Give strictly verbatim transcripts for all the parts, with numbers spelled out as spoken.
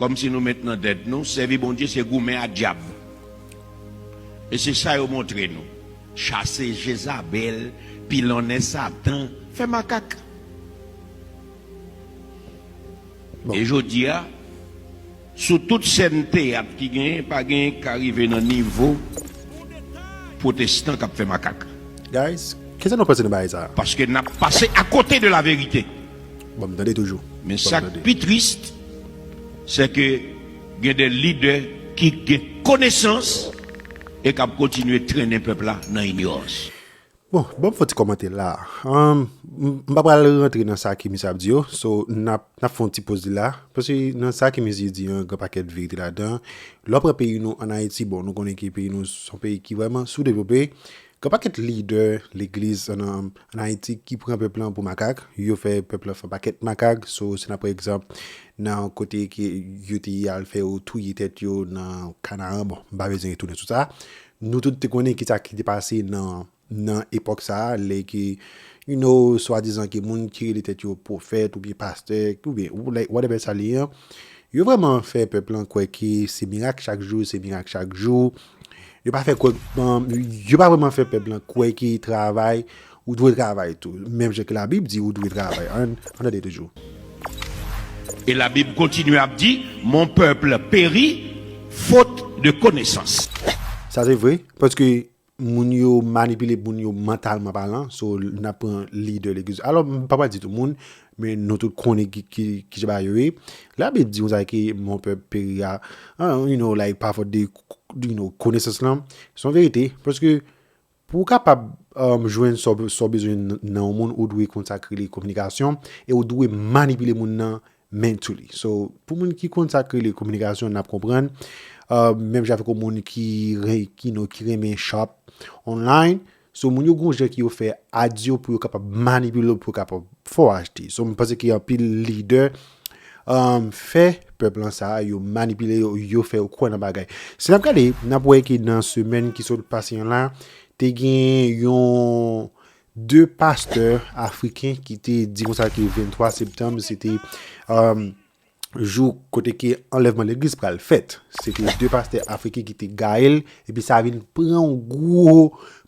Kòmsi nou met nan tèt nou, sèvi Bondye se goumen ak dyab. E se sa yo montre nou. Chase Jezabèl, pilonnen Satan, fè makak. Bon. E jodi a, sou tout sèn teyat ki genyen, pa genyen k ka rive nan nivo pwotestan k ap fè makak. Guys, kisa nou panse nan bagay sa? Paske n ap pase akote de la verite. Bon, m tande toujou. Men sa k pi tris, se ke gen de lidè ki gen konesans e k ap kontinye trennen pèp la nan inyorans. Bon, bon, fò ti kòmante la. Um, m pa pral rantre nan sa ke misye ap di yo. So, n ap, n ap fè yon ti poz li la. Paske nan sa ke misye di an, gen pakèt verite ladan. Lè w pran peyi nou ann Ayiti, bon, nou konnen ke peyi nou se yon peyi ki vrèman soudevlope. Gen pakèt lidè legliz ann, ann Ayiti ki pran pèp lan pou makak. Yo fè pèp lan fè pakèt makak. So, si n ap pran egzanp nan kote ke yo te al fè yo touye tèt yo nan Kanaran. Bon, m pa bezwen retounen sou sa. Nou tout te konnen kisa ki te pase nan, nan epòk sa a, lè ke, you know, swadizan ke moun ki rele tèt yo pwofèt oubyen pastè, oubyen, like, whatever sa li ye, yo vrèman fè pèp lan kwè ke se mirak chak jou, se mirak chak jou. Yo pa fè kwè, um, yo pa vrèman fè pèp lan kwè ke travay, ou dwe travay tou. Menm jan ke Labib di ou dwe travay. Ann, ann tande toujou. E Labib kontinye ap di, mon peuple périt faute de connaissance. Sa se vre, paske moun yo manipile moun yo mantalman palan, so n ap pran lidè legliz. Alò, m pa pral di tout moun, men nou tout konnen ki, ki, ki jan bagay yo ye. Labib di konsa ke mon peuple périt a, ah, you know, like, pa fòt de, you know, konesans lan. Se yon verite, paske pou w kapab, um, jwenn sa w, sa w bezwen nan, nan yon moun, ou dwe konn sa k rele kominikasyon, e ou dwe manipile moun nan mentally. So, pou moun ki konn sa k rele kominikasyon, n ap konprann. Uh, menm jan avèk yon moun ki re-, ki, you know, ki renmen shop online. So, moun yo gon jan ke yo fè ads yo pou yo kapab manipile w, pou yo kapab fè w achte. So, m panse ke anpil lidè, um, fè pèp lan sa, yo manipile yo, yo fè yo kwè nan bagay. Si n ap gade, n ap wè ke nan semèn ki sot pase an la, te gen yon de pastè afriken ki te di konsa ke venntwa septanm, se te, um, jou kote ke anlèvman legliz pral fèt. Se te de pastè afriken ki te gaye l, epi sa vin pran yon gwo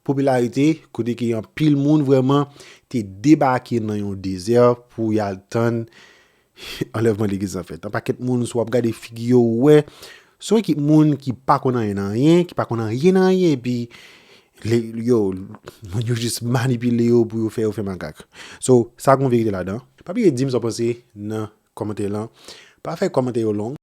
popilarite, kote ke anpil moun vrèman te debake nan yon dezè pou y al tann anlèvman legliz lan fèt. Yon pakèt moun, si w ap gade figi yo, ou wè, se yon ekip moun ki pa konn anyen nan anyen, ki pa konn anyen nan anyen, epi, le, yo, moun yo jis manipile yo pou yo fè yo fè makak. So, sa gon verite ladan. Pa bliye di m sa w panse nan kòmantè lan. Pa fè kòmantè yo long.